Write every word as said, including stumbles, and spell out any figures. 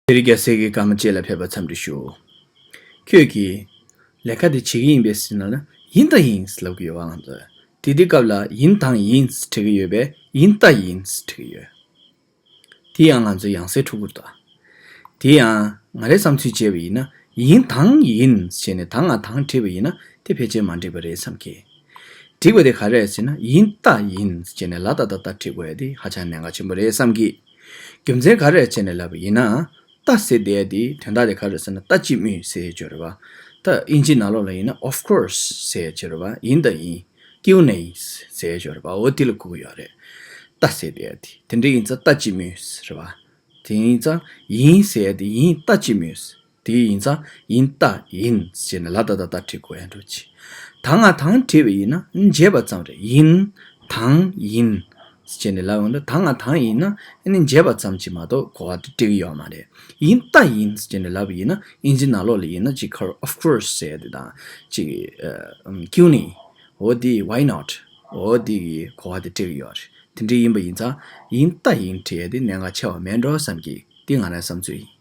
ཤེས་རིག་རྒྱལ་སྲས་ཀྱི་བཀའ་མ་བཅས་ལ་ཕེབས་པར་འཚམས་འདྲི་ཞུ། ཁྱོད་ཀྱིས་ལས་ཀ་དེ་བྱེད་ཀྱི་ཡིན་པས་ཟེར་ན་ལ་ཡིན་དང་ཡིན་ལབ་ཀྱི་ཡོད་པ་ང་ཚོས། དེ་དུས་སྐབས་ལ་ཡིན་དང་ཡིན་བྲི་གི་ཡོད་པས་ཡིན་ད་ཡིན་བྲི་གི་ཡོད། དེ་ཡང་ང་ཚོས་ཡང་སེ་འཁྲུག་གི་འདུག་དེ་ཡང་ང་རའི་བསམ་ཚུལ་བྱས་པ་ཡིན་ན་ཡིན་དང་ཡིན་བྱས་ནས་ད་ང་དང་བྲིས་པ་ཡིན་ན་དེ་ཕལ་ཆེར་མ་འགྲིག་པ་རེད་བསམ་གི། འགྲིག་པ་དེ་ག་རེ་རེད་ཟེར་ན་ཡིན་ད་ཡིན་བྱས་ནས་ལ་ད་ད་ད་བྲིས་དགོས་ཡ་དེ་ཧ་ཅང་གནད་འགག་ཆེན་པོ་རེད་བསམ་གི། རྒྱུ་མཚན་ག་རེ་རེད་བྱས་ནས་ལབ་པ་ཡིན་ན་ད་ཟེར་བསྡད་ཡ་དེ་དོན་དག་དེ་ག་རེ་རེད་ཟེར་ན་ད་ཅི་སྨོས་ཟེར་ཡ་ཅིག་ཡོད་རེད་པ། ད་དབྱིན་ཇི་ནང་ལོགས་ལ་ཡིན་ན་of course ཟེར་ཡ་ཅིག་ཡོད་རེད་པ། ཡིན་ད་ཡིན། ཀིའུ་ནེ་ཟེར་ཡ་ཅིག་ཡོད་རེད་པ། འོ་དེ་ལ་གོ་གི་ཡོད་རེད། ད་ཟེར་བསྡད་ཡ་དེ་དེ་འདྲ་ཡིན་ཙང་ད་ཅི་སྨོས་རེད་པ། དེ་ཡིན་ཙང་ཡིན་ཟེར་ཡ་དེ་ཡིན་ད་ཅི་སྨོས། དེ་ཡིན་ཙང་ཡིན་ད་ཡིན་ཟེར་ནས་ལ་ད་ད་ད་བྲིས་དགོས་ཡ་འགྲོ་ཅི། ད་ང་དང་བྲིས་པ་ཡིན་ན་བརྗེས་པ་ཙམ་རེད། ཡིན་དང་ཡིན་ཟེར་ནས་ལབ་ཡོང་དུས་ད་ང་དང་ཡིན་ན་ཨ་ནི་བརྗེས་པ་ཙམ་གྱིས་མ་གཏོགས་གོ་བ་དེ་འགྲིག་གི་ཡོད་མ་རེད། ཡིན་ད་ཡིན་ཟེར་ནས་ལབ་པ་ཡིན་ན་དབྱིན་ཇི་ནང་ལོགས་ལ་ཡིན་ན་ཅིག་ཁར་of course ཟེར་ཡ་དེ་དང་ཅིག་ཨ་ཀིའུ་ནེ། འོ་དེ་why not འོ་དེ་གི་གོ་བ་དེ་འགྲིག་གི་ཡོད་རེད། དེ་འདྲ་ཡིན་པ་ཡིན་ཙང་ཡིན་ད་ཡིན་བྲིས་ཡ་དེ་གནད་འགག་ཆེ་བ་མེད་འགྲོ་བསམ་གི། དེ་ང་རའི་བསམ་ཚུལ་ཡིན།